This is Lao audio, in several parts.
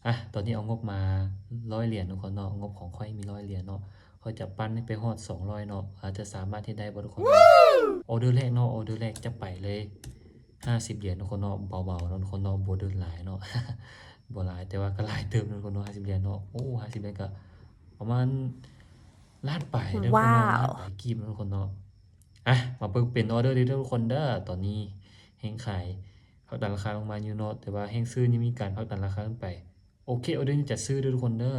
ອາ ຕອນນີ້ເອົາງົບມາຮ້ອຍຫຼຽນທຸກຄົນເນາະ, ງົບຂອງຂ້ອຍມີຮ້ອຍຫຼຽນເນາະ, ຂ້ອຍຈະປັ້ນໃຫ້ໄປຮອດສອງຮ້ອຍເນາະ, ອາດຈະສາມາດເຮັດໄດ້ບໍ່ທຸກຄົນ? ອໍເດີແລກເນາະ, ອໍເດີແລກຈະໄປເລີຍ ຫ້າສິບຫຼຽນທຸກຄົນເນາະ, ເບົາໆເນາະທຸກຄົນເນາະ, ບໍ່ເດີນຫຼາຍເນາະ, ບໍ່ຫຼາຍ ແຕ່ວ່າກໍຫຼາຍເຕີບທຸກຄົນເນາະ, ຫ້າສິບຫຼຽນເນາະ, ໂອ້ ຫ້າສິບຫຼຽນກໍປະມານລ້ານປາຍເດີທຸກຄົນເນາະ, ລ້ານປາຍກີບທຸກຄົນເນາະ. ອາ ມາເບິ່ງເປັນອໍເດີເດີທຸກຄົນເດີ, ຕອນນີ້ແຮງຂາຍຜັກດັນລາຄາລົງມາຢູ່ເນາະ, ແຕ່ວ່າແຮງຊື້ຍັງມີການຜັກດັນລາຄາຂຶ້ນໄປ. ໂອເຄ ອໍເດີນີ້ຈະຊື້ເດີທຸກຄົນເດີ,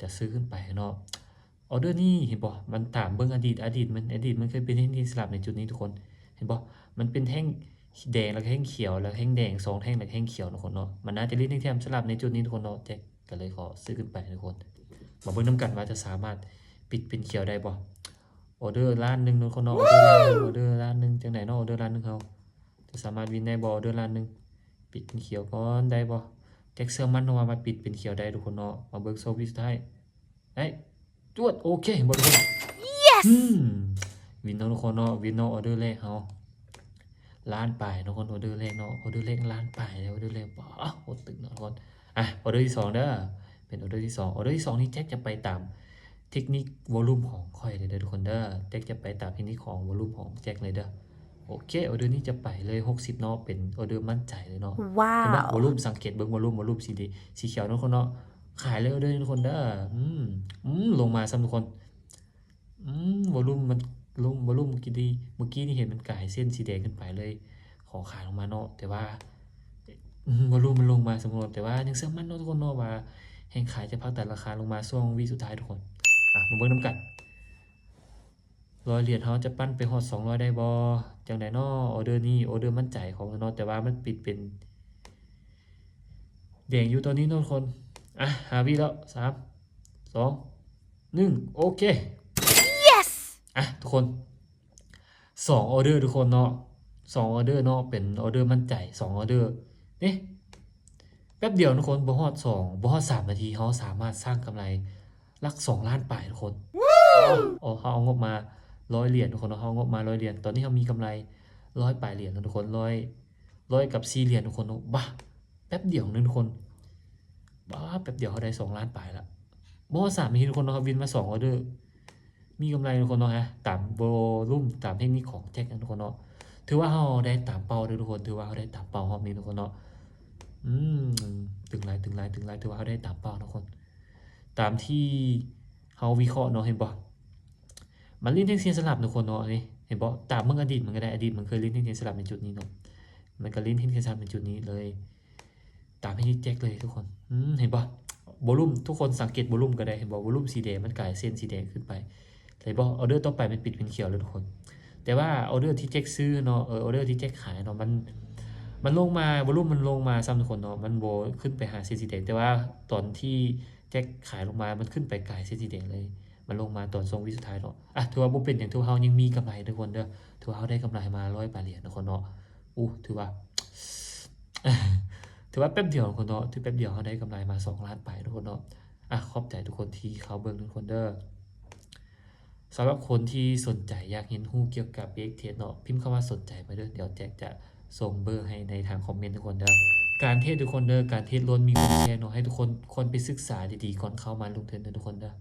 ຈະຊື້ຂຶ້ນໄປເນາະ. ອໍເດີນີ້ເຫັນບໍ່? ມັນຕາມເບິ່ງອະດີດ, ອະດີດມັນ, ອະດີດມັນເຄີຍເປັນແທ່ງສະຫຼັບໃນຈຸດນີ້ທຸກຄົນ. ເຫັນບໍ່? ມັນເປັນແທ່ງແດງ ແລ້ວກໍແທ່ງຂຽວ ແລ້ວແທ່ງແດງສອງແທ່ງ ແລ້ວກໍແທ່ງຂຽວທຸກຄົນເນາະ. ມັນໜ້າຈະຫຼິ້ນແທ່ງສະຫຼັບໃນຈຸດນີ້ທຸກຄົນເນາະ. ແຈັກກໍເລີຍຂໍຊື້ຂຶ້ນໄປທຸກຄົນ. ມາເບິ່ງນຳກັນວ່າຈະສາມາດປິດເປັນຂຽວໄດ້ບໍ່? ອໍເດີລ້ານໜຶ່ງທຸກຄົນເນາະ, ອໍເດີລ້ານໜຶ່ງ, ອໍເດີລ້ານໜຶ່ງ ຈັ່ງໃດເນາະ? ອໍເດີລ້ານໜຶ່ງເຮົາຈະສາມາດວິນໄດ້ບໍ່? ອໍເດີລ້ານໜຶ່ງ ປິດເປັນຂຽວກ່ອນໄດ້ບໍ່? ແຈັກເຊື່ອໝັ້ນວ່າມັນປິດເປັນຂຽວໄດ້ທຸກຄົນເນາະ. ມາເບິ່ງໂຊວິສຸດທ້າຍ. ໄດ້ ຈວດ ໂອເຄ ເຫັນບໍ່ທຸກຄົນ? ເຢສ ອືມ ວິນເນາະທຸກຄົນເນາະ, ວິນເນາະ ອໍເດີແລກເຮົາລ້ານປາຍເນາະທຸກຄົນ, ອໍເດີແລກເນາະ, ອໍເດີແລກລ້ານປາຍແລ້ວ, ອໍເດີແລກ ປາ ໂຄດຕຶງເນາະທຸກຄົນ. ອາ ອໍເດີທີສອງເດີ, ເປັນອໍເດີທີສອງ. ອໍເດີທີສອງນີ້ແຈັກຈະໄປຕາມເທັກນິກວໍລຸມຂອງຂ້ອຍເລີຍເດີທຸກຄົນເດີ, ແຈັກຈະໄປຕາມເທັກນິກຂອງວໍລຸມຂອງແຈັກເລີຍເດີ. ໂອເຄ ອໍເດີນີ້ຈະໄປເລີຍຫົກສິບເນາະ, ເປັນອໍເດີໝັ້ນໃຈເລີຍເນາະ. ວ້າວ ເຫັນບໍ່? ວໍລຸມ ສັງເກດເບິ່ງວໍລຸມ, ວໍລຸມສີແດ- ສີຂຽວເນາະທຸກຄົນເນາະ. ຂາຍເລີຍອໍເດີນີ້ທຸກຄົນເດີ. ອືມ ອືມ ລົງມາຊ້ຳທຸກຄົນ. ອືມ ວໍລຸມມັນລົງ, ວໍລຸມເມື່ອກີ້ນີ້, ເມື່ອກີ້ນີ້ເຫັນມັນກາຍເສັ້ນສີແດງຂຶ້ນໄປເລີຍ, ຂໍຂາຍລົງມາເນາະ. ແຕ່ວ່າ ອືມ ວໍລຸມມັນລົງມາຊ້ຳທຸກຄົນ, ແຕ່ວ່າຍັງເຊື່ອໝັ້ນເນາະທຸກຄົນເນາະ ວ່າແຮງຂາຍຈະຜັກດັນລາຄາລົງມາຊ່ວງວິສຸດທ້າຍທຸກຄົນ. ອາ ມາເບິ່ງນຳກັນ. ຮ້ອຍຫຼຽນເຮົາຈະປັ້ນໄປຮອດສອງຮ້ອຍໄດ້ບໍ່? ຈັ່ງໃດເນາະ? ອໍເດີນີ້ ອໍເດີໝັ້ນໃຈຂອງເຮົາເນາະ, ແຕ່ວ່າມັນປິດເປັນແດງຢູ່ຕອນນີ້ເນາະທຸກຄົນ. ອາ ຫ້າວິແລ້ວ, ສາມ ສອງ ໜຶ່ງ ໂອເຄ ເຢສ ອາ ທຸກຄົນ ສອງອໍເດີທຸກຄົນເນາະ, ສອງອໍເດີເນາະ, ເປັນອໍເດີໝັ້ນໃຈສອງອໍເດີ. ນີ້ ແປັບດຽວທຸກຄົນ, ບໍ່ຮອດສອງ ບໍ່ຮອດສາມນາທີ ເຮົາສາມາດສ້າງກຳໄລຫຼັກສອງລ້ານປາຍທຸກຄົນ. ເຮົາເອົາງົບມາຮ້ອຍຫຼຽນທຸກຄົນເນາະ, ເຮົາເອົາງົບມາຮ້ອຍຫຼຽນ, ຕອນນີ້ເຮົາມີກຳໄລຮ້ອຍປາຍຫຼຽນແລ້ວທຸກຄົນ, ຮ້ອຍ ຮ້ອຍກັບສີ່ຫຼຽນທຸກຄົນເນາະ. ບາ ແປັບດຽວໜຶ່ງທຸກຄົນ, ບາ ແປັບດຽວເຮົາໄດ້ສອງລ້ານປາຍລະ. ບໍ່ຮອດສາມນາທີທຸກຄົນເນາະ, ເຮົາວິນມາສອງອໍເດີ ມີກຳໄລທຸກຄົນເນາະ. ອາ ຕາມວໍລຸມ ຕາມເທັກນິກຂອງແຈັກນັ້ນທຸກຄົນເນາະ, ຖືວ່າເຮົາໄດ້ຕາມເປົ້າເດີທຸກຄົນ, ຖືວ່າເຮົາໄດ້ຕາມເປົ້າຮອບນີ້ທຸກຄົນເນາະ. ອືມ ຕຶງຫຼາຍ ຕຶງຫຼາຍ ຕຶງຫຼາຍ, ຖືວ່າເຮົາໄດ້ຕາມເປົ້າທຸກຄົນ, ຕາມທີ່ເຮົາວິເຄາະເນາະ. ເຫັນບໍ່? ມັນຫຼິ້ນແທ່ງເຊນສະຫຼັບທຸກຄົນເນາະ. ນີ້ ເຫັນບໍ່? ຕາມເບິ່ງອະດີດມັນກໍໄດ້, ອະດີດມັນເຄີຍຫຼິ້ນແທ່ງເຊນສະຫຼັບໃນຈຸດນີ້ເນາະ, ມັນກໍຫຼິ້ນແທ່ງເຊນສະຫຼັບໃນຈຸດນີ້ເລີຍ. ຕາມເທັກນິກແຈັກເລີຍທຸກຄົນ. ອືມ ເຫັນບໍ່? ວໍລຸມ ທຸກຄົນສັງເກດວໍລຸມກໍໄດ້, ເຫັນບໍ່? ວໍລຸມສີແດງມັນກາຍເສັ້ນສີແດງຂຶ້ນໄປ, ເຫັນບໍ່? ອໍເດີຕໍ່ໄປມັນປິດເປັນຂຽວແລ້ວທຸກຄົນ. ແຕ່ວ່າອໍເດີທີ່ແຈັກຊື້ເນາະ, ເອີ ອໍເດີທີ່ແຈັກຂາຍເນາະ, ມັນ ມັນລົງມາ, ວໍລຸມມັນລົງມາຊ້ຳທຸກຄົນເນາະ, ມັນບໍ່ຂຶ້ນໄປຫາເສັ້ນສີແດງ. ແຕ່ວ່າຕອນທີ່ແຈັກຂາຍລົງມາ ມັນຂຶ້ນໄປກາຍເສັ້ນສີແດງເລີຍ, ມັນລົງມາຕອນຊ່ວງວິສຸດທ້າຍເນາະ. ອາ ຖືວ່າບໍ່ເປັນຫຍັງ, ຖືວ່າເຮົາຍັງມີກຳໄລທຸກຄົນເດີ, ຖືວ່າເຮົາໄດ້ກຳໄລມາຮ້ອຍປາຍຫຼຽນທຸກຄົນເນາະ. ໂອ້ ຖືວ່າ ຖືວ່າແປັບດຽວທຸກຄົນເນາະ, ຖືແປັບດຽວເຮົາໄດ້ກຳໄລມາສອງລ້ານປາຍທຸກຄົນເນາະ. ອາ ຂອບໃຈທຸກຄົນທີ່ເຂົ້າເບິ່ງທຸກຄົນເດີ. ສຳລັບຄົນທີ່ສົນໃຈຢາກຮຽນຮູ້ກ່ຽວກັບເອັກເທຣດເນາະ, ພິມຄຳວ່າສົນໃຈມາເດີ, ດຽວແຈັກຈະສົ່ງເບີໃຫ້ໃນທາງຄອມເມັນທຸກຄົນເດີ. ການເທຣດທຸກຄົນເດີ, ການເທຣດລ້ວນມີຄວາມສ່ຽງເນາະ, ໃຫ້ທຸກຄົນຄວນໄປສຶກສາດີໆກ່ອນເຂົ້າມາລົງທຶນເດີທຸກຄົນເດີ.